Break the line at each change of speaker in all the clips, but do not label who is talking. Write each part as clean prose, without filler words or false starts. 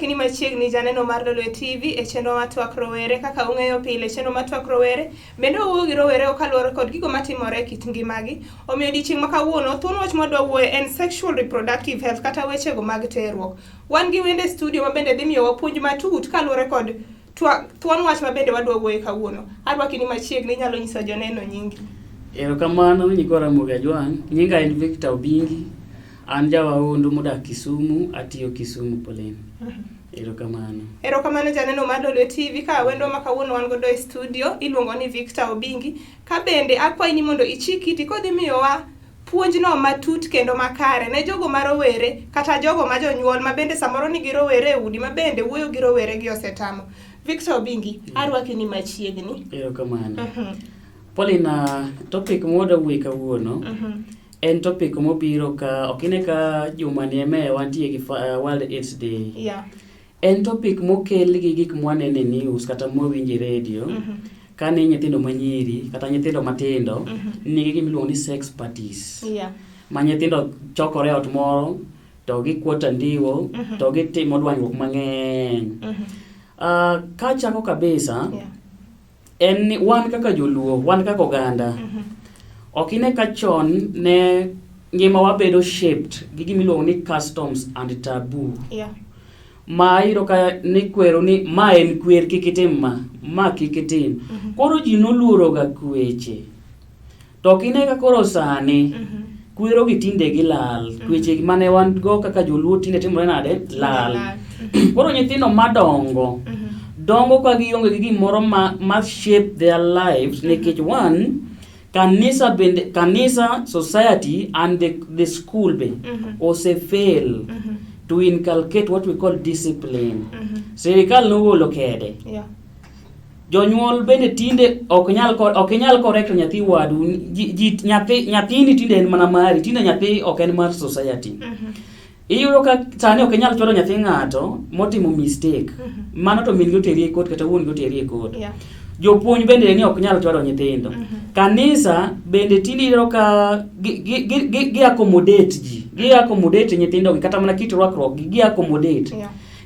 Arwaki ni machiegni janeno mar Lolwe TV e chenro mar Twak Rowere. Kaka ung'eyo pile, chenro mar Twak Rowere bende wawuoyo gi rowere kaluwore kod gigo matimore e kit ngimagi. Omiyo odiechieng' ma kawuono, thuon wach mwadwa wuoye en sexual reproductive health kata wechego mag terruok. Wan gi wende e studio ma bende dhi miyowa puonj matut kaluwore kod twak thuon wach ma bende wadwa wuoye kawuono. Arwaki ni machiegni, inyalo nyiso joneno nyingi.
Erokamano nyikwa Ramogi Ajwang'. Nyinga en Victor Obingi. An jawaundu modak Kisumu, atiyo Kisumu Pauline. Erokamano.
Erokamano janeno mar Lolwe TV ka wendwa ma kawuono wan godo e studio iluongo ni Victor Obingi. Ka bende akwayi ni mondo ichik iti kodhi miyowa puonjno matut kendo makare ne jogo ma rowere kata jogo ma jonyuol ma bende samoro nigi rowere e udi ma bende wuoyo gi rowere gi osetamo. Victor Obingi, arwaki ni machiegni.
Erokamano. Paulina, topic mwadwa wuoye kawuono en topic mobiro ka ok ine ka juma ni eme wantie gi World AIDS Day. En topic mokel gi gik mwaneno e news kata mwawinjo e radio. Kane nyithindo manyiri kata nyithindo matindo nigi gima iluongo ni sex parties. Ma nyithindo chokore e ot moro to gikuoto andiwo to gitimo dwanyruok mang'eny. Kachako kabisa en ni wan kaka joluo, wan kaka oganda, ok ine ka chon ne ngimawa bedo shaped gi gima iluongo ni customs and taboo. Ma iyudo ka nikwero ni ma en kwer kik itim ma, ma kik itim. Koro ji noluoro ga kweche. To ok ine ka koro sani kwero gi tinde gilal. Kweche mane wan go kaka joluo tinde timore nade? Lal. Koro nyithindo madongo dongo ka gionge gi gimoro ma shape their lives nikech one kanisa bende kanisa society and the school be ose fail to inculcate what we call discipline. Sirikal nogolo kede. Jonyuol bende tinde ok nyal ok inyal correct nyathi wadu. Ji, nyathi nyathini tinde en mana mari, tinde nyathi ok en mar society. Iyudo ka sani ok inyal chwado nyathi ng'ato motimo mistake. Mano to min gi oteri e court kata wuon gi oteri e court. Jopuonj bende ni ok nyal chwado nyithindo. Kanisa bende tinde iyudo ka gi accommodate ji. Gi accommodate nyithindo gi kata mana kit rwakruok gi gi accommodate.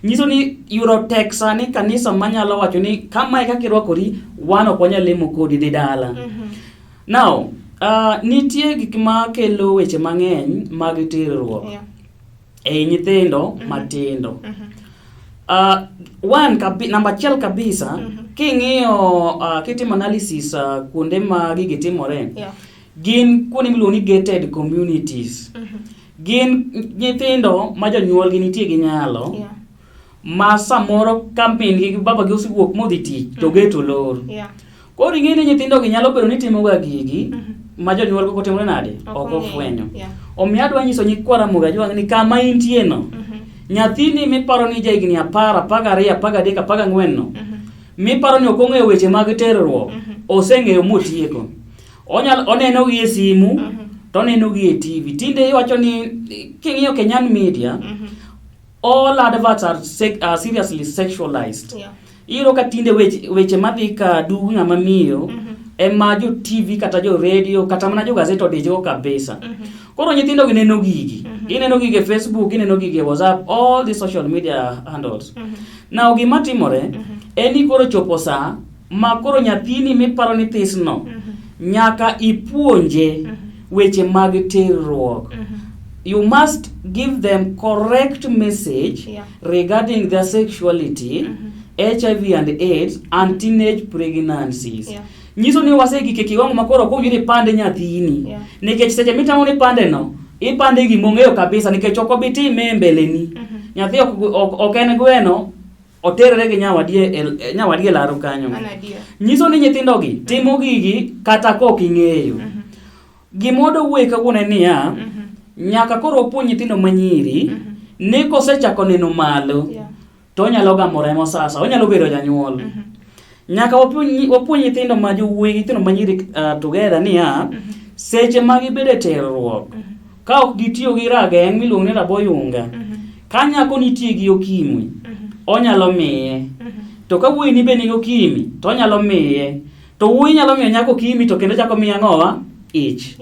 Nyiso ni yudo tek sani kanisa manyalo wacho ni kamae kaka irwakori wan ok wanyal lemo kodi dhi dala. Now, nitie gik ma kelo weche mang'eny mag terruok ei nyithindo matindo. One namba achiel kabisa, king'iyo kitimo analysis kuonde ma gigi timore, gin kuonde miluongo ni gated communities. Gin nyithindo ma jonyuolgi nitie gi nyalo ma samoro ka min gi babagi osewuok modhi tich to gate olor. Koro ing'e ni nyithindo gi nyalo bedo ni timoga gigi ma jonyuol go timore nade? Ok ofwenyo. Omiyo adwa nyiso nyikwa Ramogi Ajwang' ni kama intie no, nyathini miparo ni jahigni 10, 12, 13, 14 no, miparo ni ok ong'eyo weche mag terruok, oseng'eyo motieko. Onyalo oneno gi e simu, to oneno gi e TV. Tinde iwacho ni king'iyo Kenyan media, all adverts are seriously sexualized. Iyudo ka tinde weche madhi ka dug ng'ama miyo ema jo TV kata jo radio kata mana jo gazet odichgo kabisa. Koro nyithindo gi neno gigi. Gineno gigi e Facebook, gineno gigi e WhatsApp, all the social media handles. Now gima timore en ni koro chopo saa ma koro nyathini miparo ni thisno nyaka ipuonje weche mag terruok. You must give them correct message regarding their sexuality, HIV and AIDS and teenage pregnancies. Nyiso ni wasegik e kiwango ma koro ok owinjore ipande nyathini. Nikech seche mitamo ni ipande no, ipande gima ong'eyo kabisa nikech ok obi time e mbeleni. Nyathi ok en gweno, oterre gi nyawadgi e laro kanyo. Nyiso ni nyithindogi timo gigi kata ka ok ing'eyo. Gima wadwa wuoye kawuono en niya, nyaka koro wapuonj nyithindo manyiri ni kosechako neno malo to onyalo gamo remo sasa, onyalo bedo janyuol. Nyaka wapuonj nyithindo ma jowuoyi gi nyithindo manyiri together niya, seche ma gibedo e terruok, ka ok gitiyo gi rageng' miluongo ni raboyunga, ka nyako nitie gi okimwi, onyalo miye. To ka wuoyi ni be nigi okimwi, to onyalo miye. To wuoyi nyalo miyo nyako okimwi to kendo chako miye ang'owa? Ich.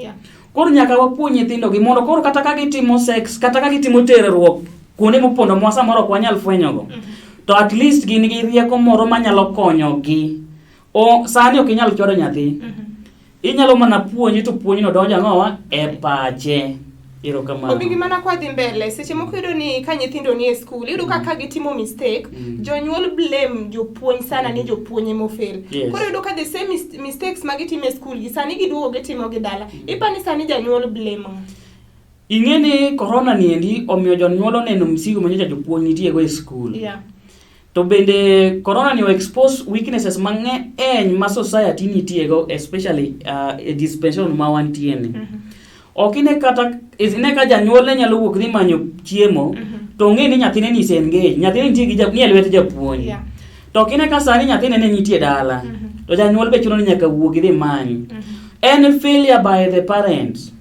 Koro nyaka wapuonj nyithindo gi mondo koro kata ka gitimo sex, kata ka gitimo terruok kuonde mopondo ma samoro ok wanyal fwenyogo. To at least gin gi rieko moro manyalo konyogi. O, sani ok inyal chwado nyathi. Inyalo mana puonje to puonjno donjo ang'owa e pache. Erokamano.
Obigi mana kwa dhi mbele, seche moko iyudo ni ka nyithindo ni e skul, iyudo ka ka gitimo mistake, jonyuol blame jopuonj sana ni jopuonj ema ofail.
Yes.
Koro iyudo ka the same mistakes ma gitimo e skul gi sani giduogo gitimo gi dala. Ipa ni sani janyuol blame ng'a?
Ing'e ni corona ni endi omiyo jonyuol oneno msigo ma nyocha jopuonj nitie go e skul. To bende corona ni o expose weaknesses mang'eny ma society nitie go especially e dispensation ma wantie ni. Ok ine kata ine ka janyuol ne nyalo wuok dhi manyo chiemo to ong'e ni nyathine ni isengage, nyathine nitie gi ni e lwet japuonj. To ok ine ka sani nyathine ne nitie dala to janyuol be chuno ni nyaka wuogi dhi many. En failure by the parents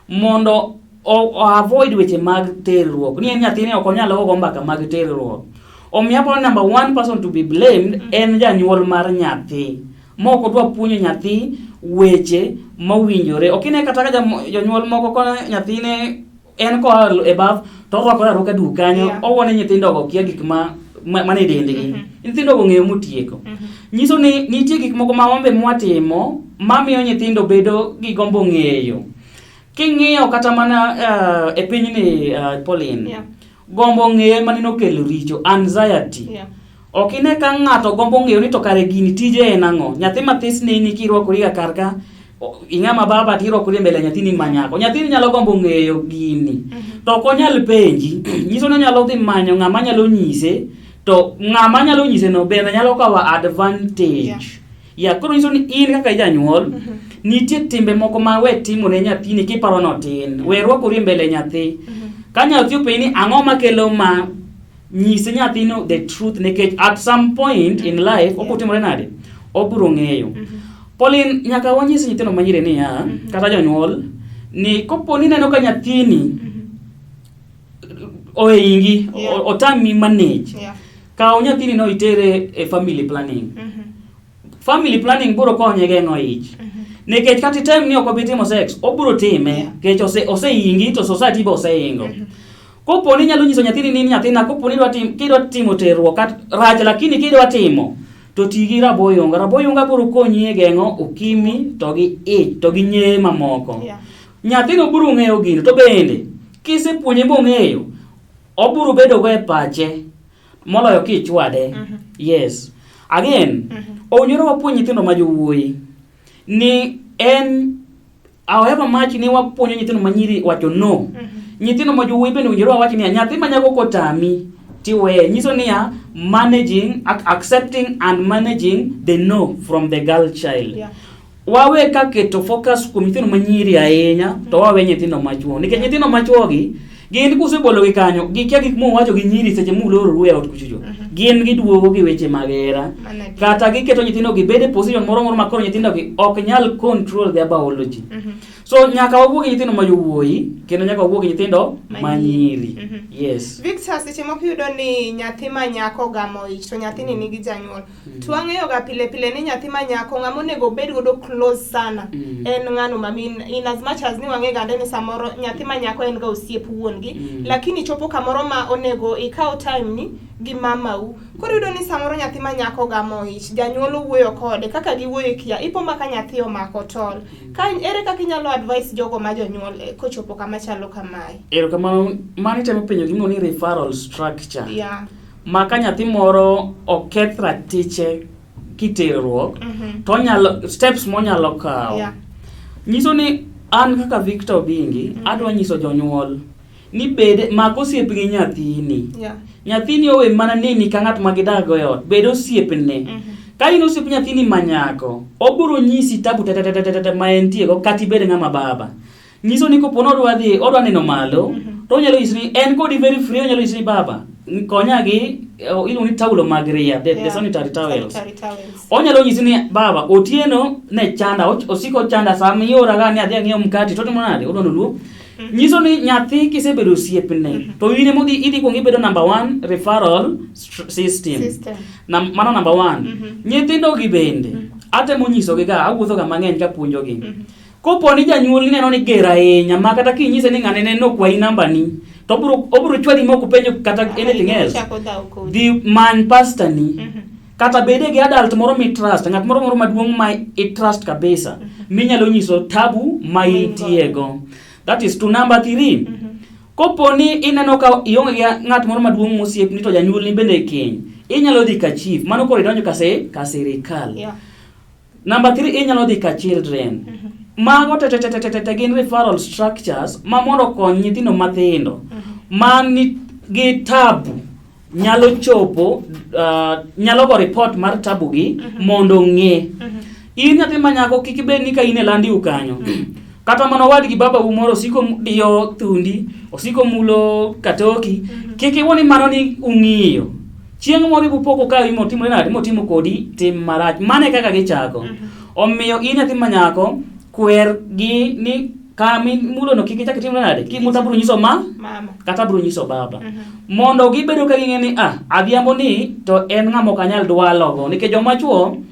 mondo o avoid weche mag terruok ni en nyathine ok onyal gogo mbaka mag terruok. Omiyo aparo number one person to be blamed en janyuol mar nyathi ma ok odwa puonjo nyathi weche mowinjore. Ok ine kata ka jonyuol moko kono nyathine en koa e baf to orwakore arwaka duk kanyo owuone nyithindo go kia gik ma mane dendgi. Nyithindo go ng'eyo motieko. Nyiso ni nitie gik moko ma wambe mwatimo mamiyo nyithindo bedo gi gombo ng'eyo. King'iyo kata mana e pinyni Pauline, gombo ng'eyo ema nene okelo richo, anxiety. Ok ine ka ng'ato gombo ng'eyo ni to kare gini tije en ang'o. Nyathi mathis neni kirwakori ga kar ka, ing'ama baba tirwakori e mbele nyathini ma nyako. Nyathini nyalo gombo ng'eyo gini. To ok onyal penji. Nyiso ni onyalo dhi manyo ng'ama nyalo nyise, to ng'ama nyalo nyise no bende nyalo kawo advantage. Ya, koro nyiso ni in kaka janyuol, nitie timbe moko ma we timo ne nyathini kiparo ni otin. We rwakori e mbele nyathi. Ka nyathi openji ni ang'o makelo ma, nyise nyathino the truth nikech at some point in life obiro timore nade? Obiro ng'eyo. Pauline, nyaka wanyis nyithindo manyiri niya, kata jonyuol, ni kopo ni ineno ka nyathini ohingi, otami manage, kaw nyathini no itere e family planning. Family planning biro konye geng'o ich. Nikech kata item ni ok obi timo sex, obiro time nikech oseingi to society be oseingo. Kopo ni inyalo nyiso nyathini ni nyathina kopo ni kidwa timo terruok kat rach lakini kidwa timo to ti gi raboyunga. Raboyunga biro konyi e geng'o ukimwi to gi ich to gi nyeye mamoko. Nyathino biro ng'eyo gino to bende kisepuonje mong'eyo obiro bedo go e pache moloyo kichwade. Yes. Again, owinjore wapuonj nyithindo ma jowuoyi ni en however much ni wapuonjo nyithindo ma nyiri wacho no. Nyithindo ma jowuoyi bende owinjore wawach niya nyathi ma nyako kotami tiweye nyiso niya managing accepting and managing the no from the girl child. Wawe ka keto focus kuom nyithindo ma nyiri ahinya to wawe nyithindo ma chuo nikech nyithindo ma chuo gi gin kusebologi kanyo gikia gik muwacho gi nyiri seche mulororu e ot kuchocho gin giduogo gi weche mag hera kata giketo nyithindo gi bed e position moro moro ma koro nyithindo gi ok nyal control their biology. So nyaka wawuo gi nyithindo ma yowuoyi kendo nyaka wawuo gi nyithindo ma nyiri. Yes.
Victor, seche moko iyudo ni nyathi ma nyako ogamo ich to nyathini nigi janyuol. To wang'eyo ga pile pile ni nyathi ma nyako ng'ama onego obed godo close sana en ng'ano ma min in as much as ni wang'e gande ni samoro nyathi ma nyako en ga osiep wuon gi lakini chopo kamoro ma onego ikaw time ni gi mamau. Koro iyudo ni samoro nyathi ma nyako ogamo ich, janyuol owuoyo kode kaka giwuoyo kia ipo ma ka nyathi omako tol. Ka ere kaka inyalo advice jogo ma jonyuol kochopo kama chalo kamae?
Erokamano, mano itemo penjo gimiluongo ni referral structure. Ma ka nyathi moro oketh ratiche kiterruok, to onyalo steps monyalo kawo. Nyiso ni an kaka Victor Obingi, adwa nyiso jonyuol ni bed mak osiep gi nyathini. Nyathini owe mana neni ka ng'at ma gidak go e ot, bed osiepne. Ka in osiep nyathini ma nyako, obiro nyisi tabu te te te te te ma entie go kata ibed ng'ama baba. Nyiso ni kopo ni odwa dhi, odwa neno malo, to onyalo nyisi ni en kodi very free, onyalo nyisi ni baba, konya gi iluongo ni taulo mag ria, the sanitary towels.
Sanitary towels.
Onyalo nyisi ni baba, otieno ne chanda, osiko chanda sama iora ga ni adhi ang'iew mkati, to otimo nade? Odwa noluo. Nyiso ni nyathi kisebedo osiepne, to in ema idhi kuongo ibedo number one referral system.
System.
Mano number one. Nyithindo gi bende, atemo nyisogi ga, awuotho ga mang'eny kapuonjogi. Kopo ni janyuol ineno ni ger ahinya ma kata kinyise ni ng'ane ne nokwayi namba ni, to obiro obiro chwadi mok openjo kata anything else.
Chako dhaw kodi.
Dhi many pastor ni.
Mhm.
Kata bede gi adult moro mi trust, ng'at moro moro maduong' ma i trust kabisa, minyalo nyiso tabu ma
Ma in
intie go. That is to number 3.
Mhm.
Kopo ni ineno ka ionge gi ng'at moro maduong' mosiepni to janyuolni bende kiny, inyalo dhi ka chief, mano koro idonjo ka se ka sirikal.
Yeah.
Number 3 inyalo dhi ka children.
Mhm.
Mago te te te te te te gin referral structures ma mondo okony nyithindo mathindo ma ni gi tabu nyalo chopo nyalo go report mar tabu gi mondo ong'e.
Mhm.
In nyathi ma nyako kik ibed ni ka in e landiu kanyo. Kata mana owadgi babau moro osiko diyo thundi, osiko mulo katoki, kik iwuo ni mano ni ung'iyo. Chieng' moro ibo po ka imotimore nade motimo kodi tim marach. Mano e kaka gichako. Omiyo in nyathi ma nyako, kwer gi ni kama imulono kik ichak itimre nade, kik muta abiro nyiso ma
Mama.
kata abiro nyiso baba.
Mhm.
Mondo gibedo ka ging'e ni ah, adhiambo ni to en ng'ama ok anyal dwalogo. Nikech joma chuo,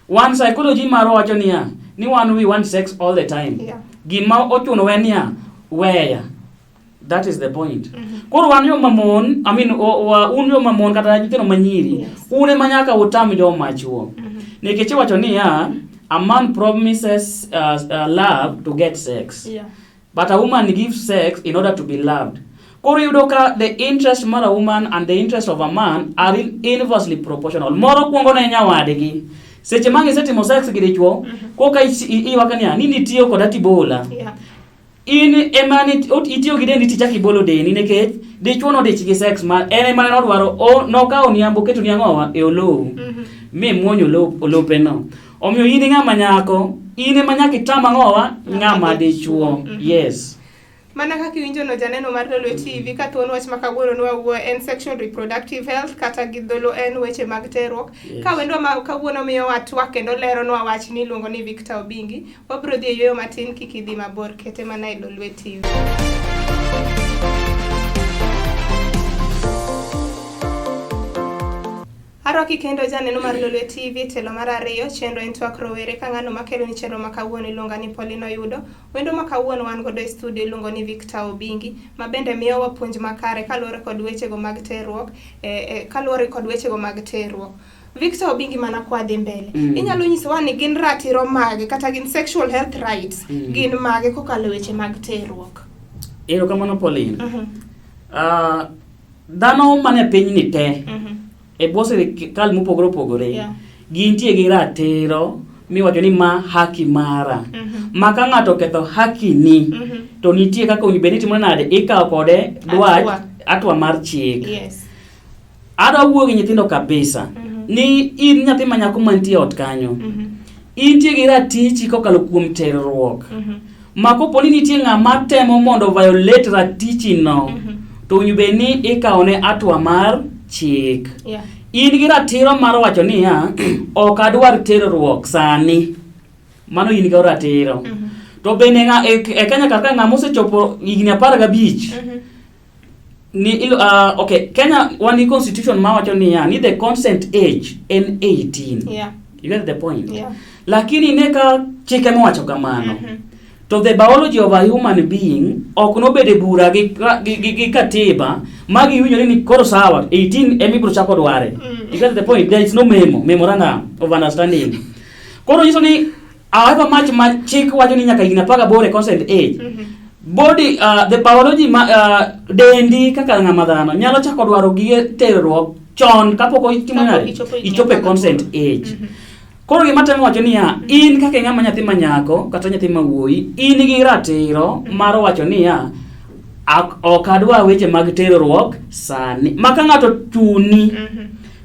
wan psychology marwa wacho niya, ni wan we want sex all the time.
Yeah.
Gima ochuno en niya, weya. That is the point.
Mhm.
Koro wan joma mon, I mean, un joma mon kata nyithindo ma nyiri,
Yes.
un ema nyaka utam joma chuo.
Mhm.
Nikech iwacho niya, a man promises love to get sex.
Yeah.
But a woman gives sex in order to be loved. Koro iyudo ka the interest mar a woman and the interest of a man are inversely proportional. Moro kuongo ne nyawadgi. Seche ma gisetimo sex gi dichuo, koka iywak niya, ni nitiyo koda tibola.
Yeah.
In ema itiyo gi dendi tichak ibolo dendi nikech dichuo nodich gi sex ma en ema nodwaro nokawo niambo oketoni ang'owa e olowu.
Mhm.
Mi muonyo olopeno. Omiyo in ng'ama nyako, in ema nyaka itam ang'owa ng'ama dichuo.
Mhm.
Yes.
Mana kaka iwinjo no janeno mar Lolwe TV ka thuon wach ma kawuono ne wawuoyo en sexual reproductive health kata gi dholuo en weche mag terruok.
Yes.
Ka wendwa ma kawuono miyowa twak kendo leronwa wach ni iluongo ni Victor Obingi, wabiro dhi e yueyo matin kik idhi mabor, kete mana e Lolwe TV. Arwaki kendo janeno mar Lolwe TV telo mar ariyo, chenro en twak rowere ka ng'ano makelo ni chenro ma kawuono iluonga ni Pauline Oyudo. Wendo ma kawuono wan godo e studio iluongo ni Victor Obingi, ma bende miyowa puonj makare kaluwore kod wechego mag terruok, kaluwore kod wechego mag terruok. Victor Obingi, mana kwa dhi mbele. Inyalo nyisowa ni gin ratiro mage kata gin sexual health rights gin mage kokalo e weche mag terruok?
Erokamano Pauline. Dhano mane pinyni te e bwo sirikal mopogore opogore gintie gi ratiro miwacho ni ma haki mara. Ma ka ng'ato oketho haki ni to nitie kaka owinjo bed ni itimo nade, ikawo kode dwach atwa mar chik.
Yes.
Adwa wuoyo gi nyithindo kabisa ni in nyathi ma nyako mantie e ot kanyo, intie gi ratichi kokalo kuom terruok. Ma kopo ni nitie ng'ama temo mondo violate ratichi no, to owinjo bed ni ikawo ne atwa mar chik.
Yeah.
In gi ratiro mar wacho niya, ok adwar terruok sani. Mano in gi ratiro. To bende e Kenya kar ka ng'ama osechopo higni 15, ni okay, Kenya wan gi constitution mawacho niya ni the consent age en 18.
Yeah.
You get the point?
Yeah.
Lakini ne ka chike mowacho kamano. To the biology of a human being ok nobedo e bura gi katiba ma giwinjore ni koro sawa 18 ema ibiro chako dware. You get the point? There is no memorandum of understanding. Koro nyiso ni however much ma chik wacho ni nyaka higni 18 e consent age, body, the biology ma dendi kaka ng'ama dhano nyalo chako dwaro gige terruok chon kapok otimo
Kapok
nade?
ichopo higni
Ichopo e
18.
consent age. Koro gima temo wacho niya, in kaka ng'ama nyathi ma nyako kata nyathi ma wuoyi, in gi ratiro mar wacho niya, ok adwa weche mag terruok sani. Ma ka ng'ato chuni,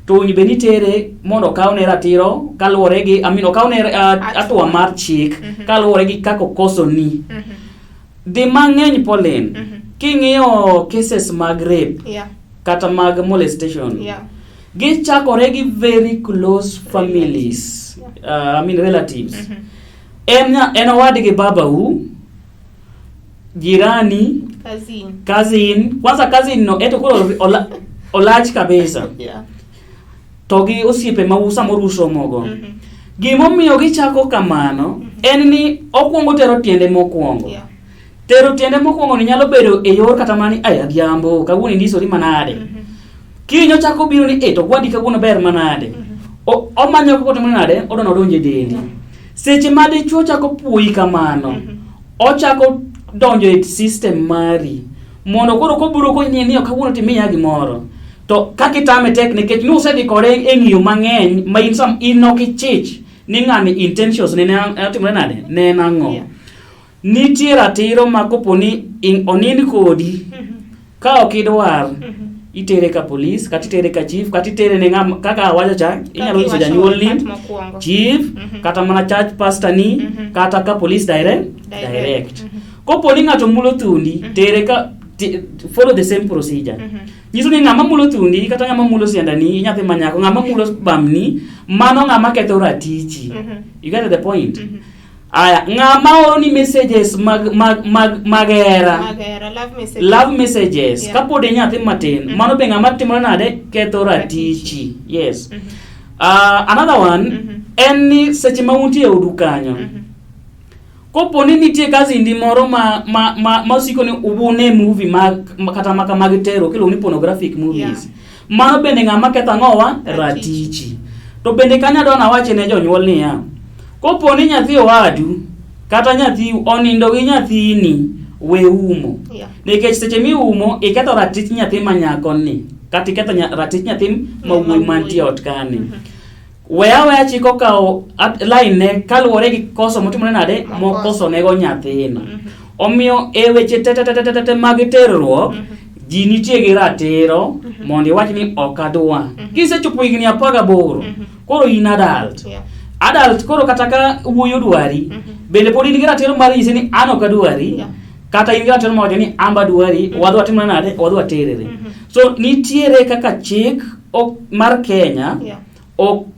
to owinjo bed ni itere mondo okawne ratiro kaluwore gi, I mean, okawne atwa mar chik kaluwore gi kaka okosoni. Di mang'eny Pauline, king'iyo cases mag rape kata mag molestation, gichakore gi very close families, I mean relatives. En owadgi babau, jirani,
Cousin.
Cousin. Kwanza cousin no eto koro olach kabisa. To gi osiepe ma samoro usomogo. Gimomiyo gichako kamano en ni okwongo tero tiende mokwongo. Tero tiende mokwongo ni nyalo bedo e yor kata mana ni ay adhiambo kawuono indisori manade. Kiny ochako biro ni eh to gwadi kawuono ber manade. Omanyo kaka otimo nade odwa nodonj e dendi. Seche ma dichuo chako puoyi kamano, ochako donjo e system mari mondo koro kobiro konyie ni kawuono timiya gimoro to kaka itame tek nikech nusedhi kode e ng'iyo mang'eny ma in sam in ok ichich ni ng'ani intentions ne ne otimore nade ne en ang'o. Nitie ratiro ma kopo ni onind kodi ka ok idwar itere ka polis kata itere ka chief kata itere ne ng'ama kaka awacho cha inyalo nyiso janyuolni chief kata mana church pastor ni kata ka polis direct direct. Kopo ni ng'ato mulo thundi tere ka follow the same procedure. Nyiso ni ng'ama mulo thundi kata ng'ama mulo siandani nyathi ma nyako ng'ama mulo bamni mano ng'ama ketho ratichi. You get the point? Aya, ng'ama oro ni messages mag mag mag mag hera.
Mag hera, love messages.
Love messages. Kapod in nyathi matin, mano be ng'ama timore nade? Ketho ratichi. Yes. Another one en ni seche ma untie e odu kanyo. Kopo ni nitie kazindi moro ma ma ma, ma osiko ni ubune movie mag kata maka mag tero kiluongo ni pornographic movies. Mano bende ng'ama ketho ang'owa? Ratichi. To bende kanyo adwa nawache ne jonyuol niya, kopo ni nyathi owadu kata nyathi onindo gi nyathini, we umo. Nikech seche miumo, iketho ratich nyathi ma nyakoni, kata iketho ratich nyathi ma wuoyi mantie e ot kani. We aweya chik okawo line ne kaluwore gi koso motimore nade mokoso nego nyathino. Omiyo e weche te te te te te mag terruok, ji nitie gi ratiro mondo iwach ni ok adwa. Kisechopo higni 18, koro in adult. Adult koro kata ka wuoyi odwari, bende pod in gi ratiro mar nyise ni an ok adwari. Kata in gi ratiro mar wacho ni an be adwari, wadhi watimre nade, wadhi waterere. So nitiere kaka chik mar Kenya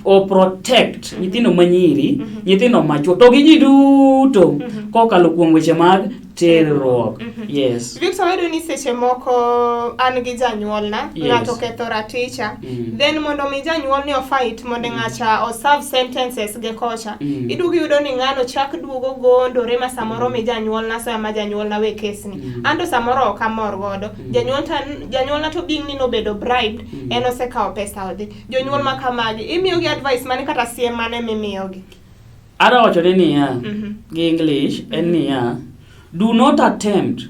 o protect nyithindo manyiri, nyithindo machuo to gi ji duto kokalo kuom weche mag terruok. Yes.
Victor, wayudo ni seche moko an gi janyuolna, ng'ato ketho raticha, then mondo mi janyuolni o fight mondo ng'acha o serve sentences ge kocha, iduogo iyudo ni ng'ano chak duogo gondore ma samoro mi janyuolna soya ma janyuolna we kesni. Anto samoro ok amor godo. Janyuolna to being ni nobedo bribed, en osekawo pesa odhi. Jonyuol ma kamagi, imiyogi advice mane kata siem mane mimiyogi?
Adwa wacho ni niya, gi English en niya, do not attempt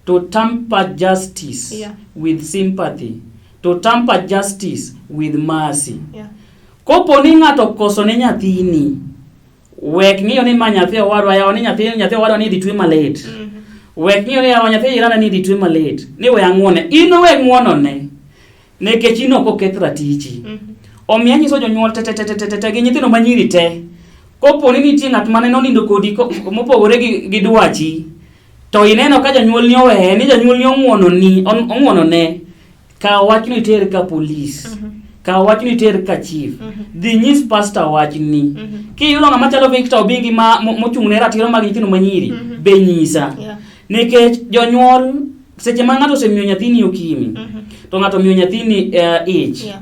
to tamper justice with sympathy, to tamper justice with mercy. Kopo ni ng'ato okoso ne nyathini, wek ng'iyo ni ma nyathi owadwa yawa ni nyathi owadwa ni idhi twe malit. Wek ng'iyo ni yawa nyathi jiranda ni idhi twe malit. Ni we ang'wone. In we ng'wonone. Nikech in ok oketh ratichi. Omiyo anyiso jonyuol te te te te te te gi nyithindo manyiri te. Kopo ni nitie ng'at mane nonindo kodi mopogore gi dwachi, to ineno ka janyuolni oweye, ni janyuolni ong'wononi, ong'wonone, kaw wachno iter ka polis. Kaw wachno iter ka chief. Dhi nyis pastor wachni. Kiyudo ng'ama chalo Victor Obingi ma mochung' ne ratiro mag nyithindo manyiri, be nyisa. Nikech jonyuol seche ma ng'ato osemiyo nyathini okimi, to ng'ato omiyo nyathini ich.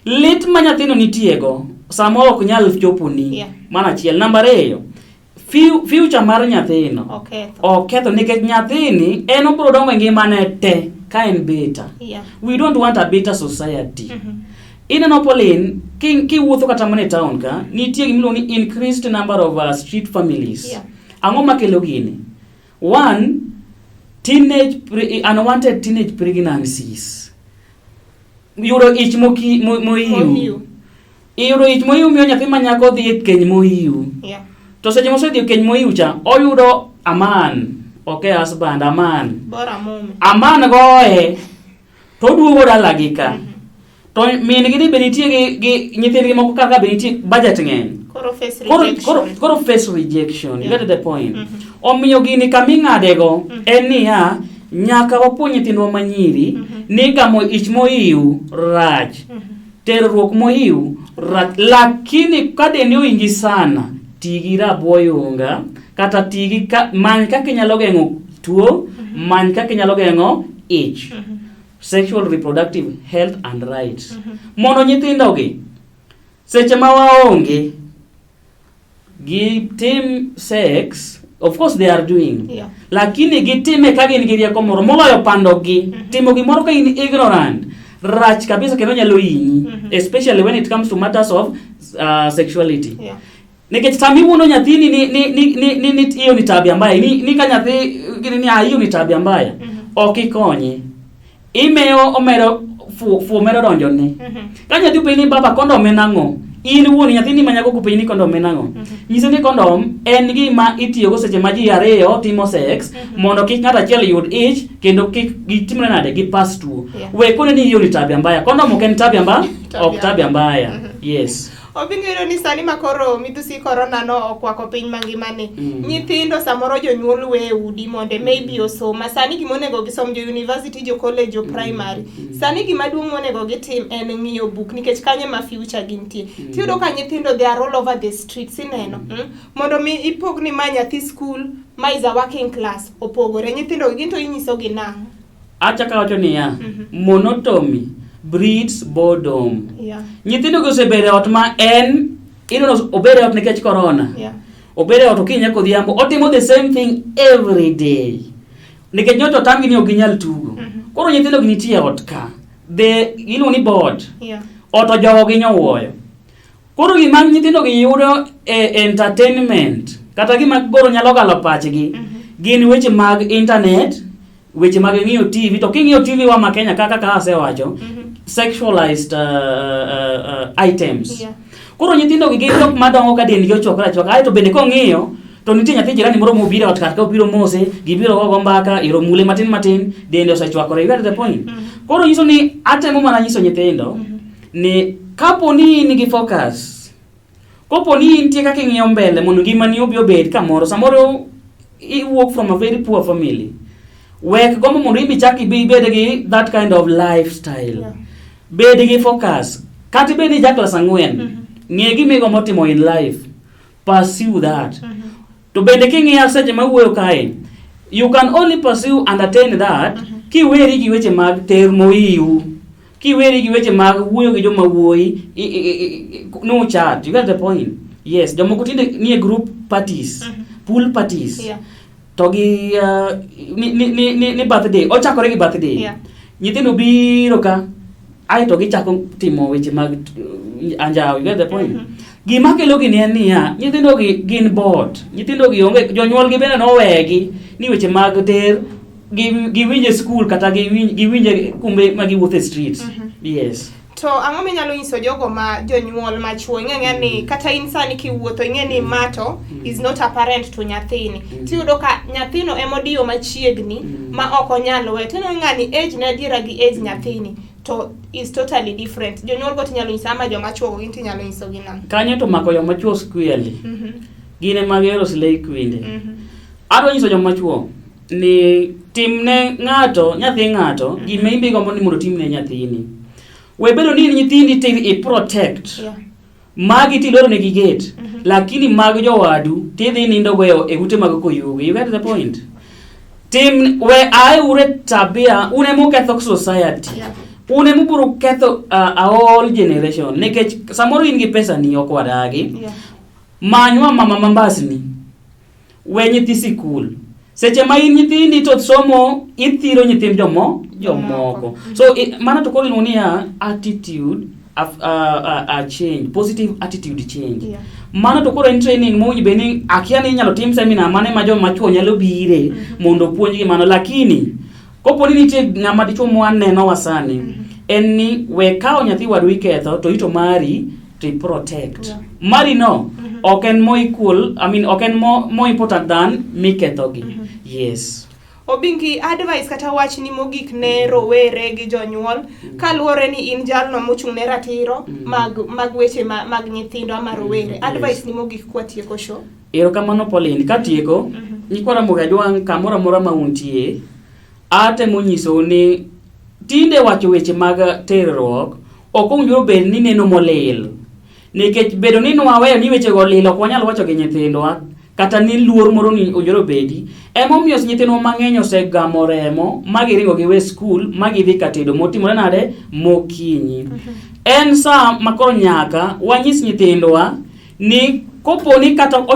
Lit ma nyathino nitiego samoro ok nyal choponi. Mano achiel. Namba ariyo, future mar nyathino oketho nikech nyathini en obiro dongo e ngimane te ka en bitter. We don't want a bitter society. Ineno Pauline, kiwuotho kata mana e town ka, nitie gima iluongo ni increased number of street families. Ang'o makelo gini? One, unwanted teenage pregnancies. Yudo ich mohiu. Iyudo ich mohiu miyo nyathi ma nyako dhi e keny mohiu. To seche mosedhi e keny mohiu cha, oyudo aman, ok e husband, aman.
Bora mume.
Aman goye, to oduogo dalagi ka. To min gi ni be nitie gi nyithindgi moko kaka be nitie budget ng'eny.
Koro face rejection.
Koro face rejection. You get the point. Omiyo gini kama ing'adego en niya, nyaka wapuonj nyithindwa manyiri ni gamo ich mohiu rach. Terruok mohiu rach. Lakini ka dendi owinji sana, ti gi rabo yunga kata ti gi many kaka inyalo geng'o tuo, many kaka inyalo geng'o ich. Sexual reproductive health and rights. Mondo nyithindogi seche ma waonge gitim sex Of course they are doing.
Yeah.
Lakini gitime ka gin gi rieko moro moloyo pandogi. Timo gimoro ka in ignorant rach kabisa kendo nyalo hinyi. Especially when it comes to matters of sexuality. Nikech sama iwuondo nyathini ni hiyo ni tabia mbaya ni ka nyathi gini ni ah, hiyo ni tabia mbaya. Ok ikonye. Imiyo omedo fuo fuo medo donjone. Ka nyathi openji ni baba kondom en ang'o? In wuon nyathini ma nyako kopenji ni kondom en ang'o? Nyise ni kondom en gima itiyogo seche ma ji ariyo timo sex mondo kik ng'ato achiel yud ich kendo kik gitimre nade gipas tuo. We kone ni hiyo ni tabia mbaya. Kondom ok en tabia mbaya, ok tabia mbaya. Yes.
Obingo yudo ni sani ma koro midhusi korona no okwako piny mangima ni. Nyithindo samoro jonyuol we e udi monde maybe osoma. Sani gima onego gisom jo university, jo college, jo primary. Sani gima duong' monego gitim en ng'iyo buk nikech kanyo ema future gintie. Tiyudo ka nyithindo they are all over the streets ineno. Mondo mi ipog ni ma nyathi school, ma is a working class opogore. Nyithindo gin to inyiso gi nang'o?
Achako awacho niya, monotony breeds boredom. Nyithindo gi osebedo e ot ma en iyudo obedo e ot nikech corona. Obedo e ot okinyi nyaka odhiambo, otimo the same thing every day. Nikech nyocha otamgi ni ok ginyal tugo. Koro nyithindo gi nitie e ot ka. The iluongo ni bored. Ot ojogo gi nyowuoyo. Koro gima nyithindo gi yudo e entertainment kata gima koro nyalo galo pachgi gin weche mag internet, weche mag ng'iyo TV to king'iyo TV wa ma Kenya kaka kaka asewacho sexualized items. Koro nyithindo gi gin jok madongo ka dendgi ochwakore achwaka aeto bende kong'iyo to nitie nyathi jirani moro mobiro e ot kar ka obiro mose gibiro gogo mbaka iro mule matin matin dende osechwakore you get the point. Koro nyiso ni atemo mana nyiso nyithindo ni kapo ni in gi focus kopo ni intie kaka ing'iyo mbele mondo ngimani obi obed kamoro samoro iwuok from a very poor family wek gombo mondo ibi chak ibi ibed gi that kind of lifestyle. Bed gi focus kata ibed ni ja klas 4 ng'e gima igombo timo in life pursue that. To bende king'iya seche ma wuoyo kae you can only pursue and attain that kiweri gi weche mag ter moiu kiweri gi weche mag wuoyo gi joma wuoyi no chat you get the point yes jomoko tinde nie group parties pool parties to gi ni birthday ochakore gi birthday nyithindo biro ka aeto gichako timo weche mag anjawo you get the point gima kelo gini en niya nyithindo gi gin bored nyithindo gi onge jonyuol gi bende nowegi ni weche mag ter giwinje school kata giwinje kumbe ma giwuothe e streets yes
To ang'o minyalo nyiso jogo ma jonyuol machuo ing'e ng'e ni kata in sani kiwuotho ing'e ni mato is not a parent to nyathini. Tiyudo ka nyathino emodiyo machiegni ma ok onyal weyo. Tineno ng'ani age ne adiera gi age nyathini to is totally different. Jonyuol go tinyalo nyiso ama joma chuo go gin tinyalo nyiso gi nang'o?
Kanyo to mako joma chuo squarely. Gin ema gihero slay queende. Adwa nyiso joma chuo ni timne ng'ato nyathi ng'ato gima in be igombo ni mondo otimne nyathini. We bedo ni in nyithindi to i protect. Magi tiloro negi gate. Lakini mag jowadu tidhi nindo go e ute mag koyugi. You get the point? Tim we ae ure tabia un ema uketho society. Un ema ubiro ketho a whole generation. Nikech samoro in gi pesa ni ok wadagi. Manywa mama mambasni. We nyithi sikul. Seche ma in nyithindi to somo ithiro nyithind jomo jomoko. So mano to koro iluongo niya attitude a change, positive attitude change. Mano to koro en training mowinjo bed ni akia ni inyalo tim seminar mane ma joma chuo nyalo bire mondo opuonjgi mano lakini kopo ni nitie ng'ama dichuo mwaneno wa sani en ni we kawo nyathi wadu iketho to ito mari to i protect. Mari no ok en more equal, I mean ok en more important than mikethogi. Yes.
Obingi advice kata wachni mogik ne rowere gi jonyuol kaluwore ni in jalno mochung' ne ratiro mag weche mag nyithindo ama rowere. Advice ni mogik kwatieko show.
Erokamano Pauline, katieko nyikwa Ramogi Ajwang' kamoro amora ma untie, atemo nyisou ni tinde wacho weche mag terruok ok owinjore obed ni neno molil. Nikech bedo ni nwaweyo ni wechego olil ok wanyal wacho gi nyithindwa kata ni luor moro ni owinjore obedi. Emomiyo nyithindwa mang'eny osegamo remo ma giringo giwe skul ma gidhi ka tedo motimore nade mokinyi. En sa ma koro nyaka wanyis nyithindwa ni kopo ni kata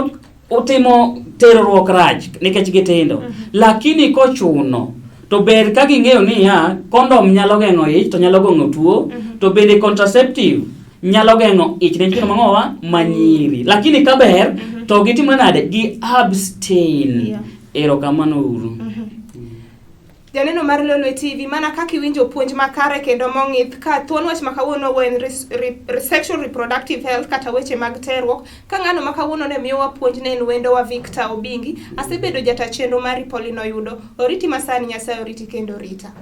Otimo terruok rach nikech gitindo. Lakini kochuno to ber ka ging'eyo niya kondom nyalo geng'o ich to nyalo geng'o tuo to bende contraceptive nyalo geng'o ich ne nyithindo mang'owa manyiri. Lakini ka ber to gitimo nade? Gi abstain. Erokamano uru.
Janeno mar Lolwe TV, mana kaka iwinjo puonj makare kendo mong'ith ka thuon wach ma kawuono en sexual reproductive health kata weche mag terruok. Ka ng'ano ma kawuono ne miyowa puonj ne en wendowa Victor Obingi. Asebedo jata chenro mari Pauline Oyudo. Oriti masani, Nyasaye oriti kendo orita.